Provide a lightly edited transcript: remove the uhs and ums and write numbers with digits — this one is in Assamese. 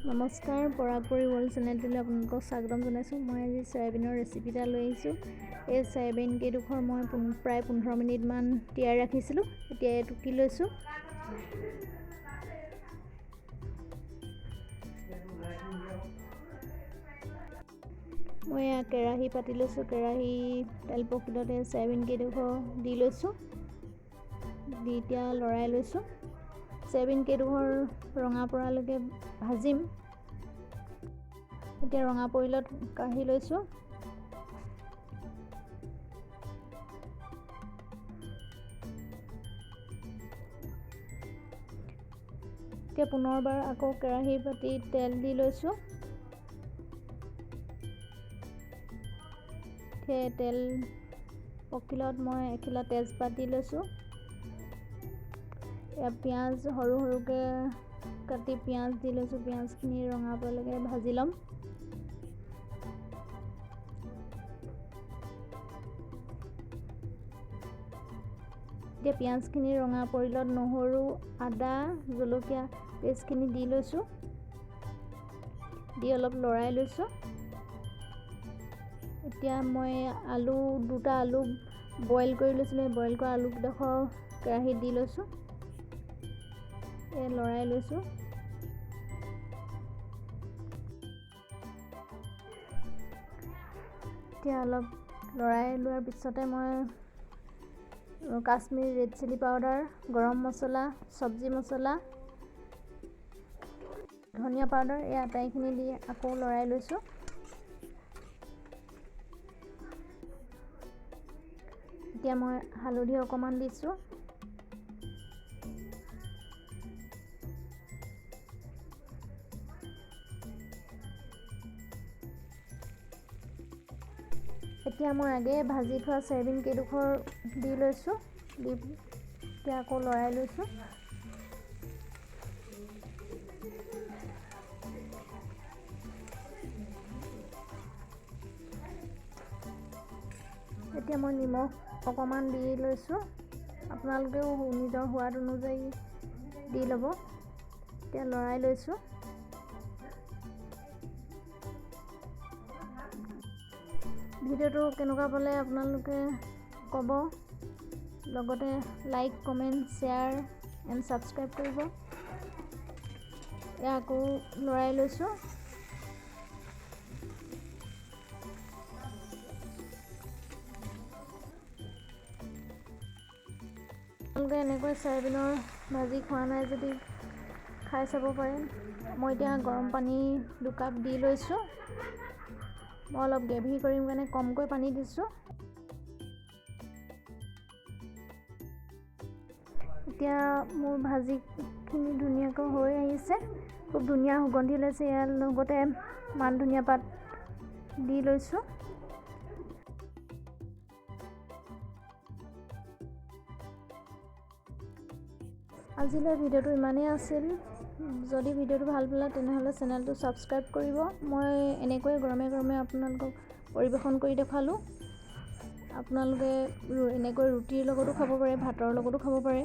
নমস্কাৰ, পৰাগপৰি ৱৰ্ল্ড চেনেলটোলৈ আপোনালোকক স্বাগতম জনাইছোঁ। মই আজি চয়াবিনৰ ৰেচিপি এটা লৈ আহিছোঁ। এই চয়াবিন কেইডোখৰ মই প্ৰায় 15 মিনিটমান তিয়াই ৰাখিছিলোঁ। এতিয়া টুকি লৈছোঁ। মই এয়া কেৰাহী পাতি লৈছোঁ। কেৰাহী তেল পকিলতে চয়াবিন কেইডোখৰ দি লৈছোঁ। দি এতিয়া লৰাই লৈছোঁ। চয়াবিন কেইডোখৰ ৰঙা পৰালৈকে ভাজিম। এতিয়া ৰঙা পৰিলত কাঢ়ি লৈছোঁ। এতিয়া পুনৰবাৰ আকৌ কেৰাহী পাতি তেল দি লৈছোঁ। সেই তেল পকিলত মই এখিলা তেজপাত দি লৈছোঁ। এয়া পিঁয়াজ সৰু সৰুকৈ কাটি পিঁয়াজ দি লৈছোঁ। পিঁয়াজখিনি ৰঙা পৰালৈকে ভাজি ল'ম। এতিয়া পিঁয়াজখিনি ৰঙা পৰিলত নহৰু, আদা, জলকীয়া পেষ্টখিনি দি লৈছোঁ। দি অলপ লৰাই লৈছোঁ। এতিয়া মই আলু দুটা আলু বইল কৰি লৈছিলোঁ। সেই বইল কৰা আলুকেইডোখৰ কেৰাহীত দি লৈছোঁ। এই লৰাই লৈছোঁ। এতিয়া অলপ লৰাই লোৱাৰ পিছতে মই কাশ্মীৰ ৰেড চিলি পাউডাৰ, গৰম মছলা, চব্জি মছলা, ধনিয়া পাউডাৰ এই আটাইখিনি দি আকৌ লৰাই লৈছোঁ। এতিয়া মই হালধি অকণমান দিছোঁ। এতিয়া মই আগেয়ে ভাজি থোৱা চয়াবিন কেইডোখৰ দি লৈছোঁ। দি এতিয়া আকৌ লৰাই লৈছোঁ। এতিয়া মই নিমখ অকণমান দি লৈছোঁ। আপোনালোকেও নিজৰ সোৱাদ অনুযায়ী দি ল'ব। এতিয়া লৰাই লৈছোঁ। ভিডিঅ'টো কেনেকুৱা পালে আপোনালোকে ক'ব। লগতে like, comment, share and subscribe কৰিব। এয়া আকৌ লৰাই লৈছোঁ। আপোনালোকে এনেকৈ চয়াবিনৰ ভাজি খোৱা নাই যদি খাই চাব পাৰে। মই এতিয়া গৰম পানী 2 কাপ দি লৈছোঁ। মই অলপ গ্ৰেভি কৰিম কাৰণে কমকৈ পানী দিছোঁ। এতিয়া মোৰ ভাজিখিনি ধুনীয়াকৈ হৈ আহিছে। খুব ধুনীয়া সুগন্ধি ওলাইছে। ইয়াৰ লগতে মান ধনিয়া পাত দি লৈছোঁ। আজিলৈ ভিডিঅ'টো ইমানেই আছিল। যদি ভিডিঅ'টো ভাল পালে তেনেহ'লে চেনেলটো ছাবস্ক্ৰাইব কৰিব। মই এনেকৈয়ে গৰমে গৰমে আপোনালোকক পৰিৱেশন কৰি দেখুৱালোঁ। আপোনালোকে এনেকৈ ৰুটিৰ লগতো খাব পাৰে, ভাতৰ লগতো খাব পাৰে।